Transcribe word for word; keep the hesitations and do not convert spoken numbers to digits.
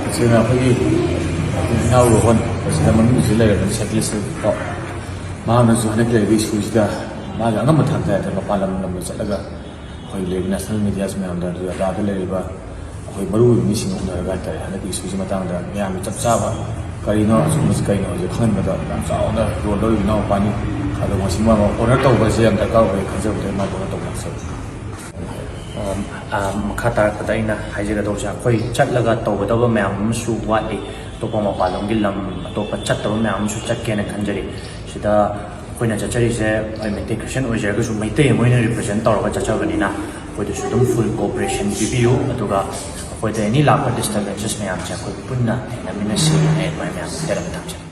ꯇꯁꯦꯡꯅ ꯑꯩꯈꯣꯏꯒꯤ ꯏꯅꯥꯎ ꯔꯣꯍꯟ, ꯄ꯭ꯔꯁꯤꯗꯦꯟ ꯃꯃꯤꯡꯁꯨ ꯂꯩꯔꯕꯅꯤ, ꯁꯥꯏꯀ꯭ꯂꯤꯁ ꯀꯣ꯫ ꯃꯍꯥꯛꯅꯁꯨ ꯍꯟꯗꯛ ꯂꯩꯔꯤꯕ ꯏꯁꯨꯁꯤꯗ ꯃꯥꯒꯤ ꯑꯉꯝꯕ ꯊꯥꯛꯇ ꯍꯥꯏꯇꯥꯔꯦ, ꯃꯄꯥꯟ ꯂꯝ ꯂꯝꯗ ꯆꯠꯂꯒ ꯑꯩꯈꯣꯏ ꯂꯩꯔꯤꯕ ꯅꯦꯁꯅꯦꯜ ꯃꯦꯗꯤꯌꯥꯁ ꯃꯌꯥꯝꯗ, ꯑꯗꯨ ꯑꯗꯥꯗ ꯂꯩꯔꯤꯕ ꯑꯩꯈꯣꯏ ꯃꯔꯨ ꯑꯣꯏꯕ ꯃꯤꯁꯤꯡꯒ ꯎꯅꯔꯒ ꯍꯥꯏꯇꯥꯔꯦ, ꯍꯟꯗꯛꯀꯤ ꯏꯁꯨꯁꯤ ꯃꯇꯥꯡꯗ ꯃꯌꯥꯝꯅ ꯆꯞ ꯆꯥꯕ ꯀꯔꯤꯅꯣ, ꯑꯆꯨꯝꯕꯁꯤ ꯀꯔꯤꯅꯣ ꯍꯥꯏꯕꯁꯦ ꯈꯪꯍꯟꯕꯗ ꯌꯥꯝ ꯆꯥꯎꯅ ꯔꯣꯜ ꯂꯧꯔꯤꯕ ꯏꯅꯥꯎꯄꯥꯅꯤ꯫ ꯑꯗꯣ ꯉꯁꯤ ꯃꯥ ꯑꯣꯅꯔ ꯇꯧꯕꯁꯦ ꯌꯥꯝ ꯗꯔꯀꯥꯔ ꯑꯣꯏ ꯈꯟꯖꯕꯗ ꯃꯥ ꯑꯣꯅꯔ ꯇꯧꯕ ꯂꯥꯛꯆꯕꯅꯤ꯫ ꯑ, ꯑ, ꯃꯈꯥ ꯇꯥꯔꯛꯄꯗ ꯑꯩꯅ ꯍꯥꯏꯖꯒꯗꯧꯕꯁꯦ, ꯑꯩꯈꯣꯏ ꯆꯠꯂꯒ ꯇꯧꯒꯗꯕ ꯃꯌꯥꯝ ꯑꯃꯁꯨ ꯋꯥꯠꯂꯤ꯫ ꯑꯇꯣꯞꯄ ꯃꯄꯥꯟꯂꯣꯝꯒꯤ ꯂꯝ ꯑꯇꯣꯞꯄ ꯆꯠꯇꯕ ꯃꯌꯥꯝ ꯑꯃꯁꯨ ꯆꯠꯀꯦꯅ ꯈꯟꯖꯔꯤ꯫ ꯁꯤꯗ ꯑꯩꯈꯣꯏꯅ ꯆꯠꯆꯔꯤꯁꯦ, ꯑꯩꯈꯣꯏ ꯃꯩꯇꯩ ꯈ꯭ꯔꯤꯁꯇꯤꯌꯥꯟ ꯑꯣꯏꯖꯔꯒꯁꯨ ꯃꯩꯇꯩ ꯑꯃ ꯑꯣꯏꯅ ꯔꯤꯄ꯭ꯔꯖꯦꯟ ꯇꯧꯔꯒ ꯆꯠꯆꯕꯅꯤꯅ ꯑꯩꯈꯣꯏꯗꯁꯨ ꯑꯗꯨꯝ ꯐꯨꯜ ꯀꯣꯑꯣꯄꯔꯦꯁꯟ ꯄꯤꯕꯤꯌꯨ꯫ ꯑꯗꯨꯒ ꯑꯩꯈꯣꯏꯗ ꯑꯦꯅꯤ ꯂꯥꯛꯄ ꯗꯤꯁꯇꯔꯕꯦꯟꯁꯦꯁ ꯃꯌꯥꯝꯁꯦ ꯑꯩꯈꯣꯏ ꯄꯨꯟꯅ ꯊꯦꯡꯅꯃꯤꯟꯅꯁꯤ ꯍꯥꯏꯅ ꯑꯩ ꯑꯗꯨꯃꯥꯏꯅ ꯃꯌꯥꯝ ꯍꯥꯏꯖꯔꯝꯕ ꯊꯝꯖꯒꯦ꯫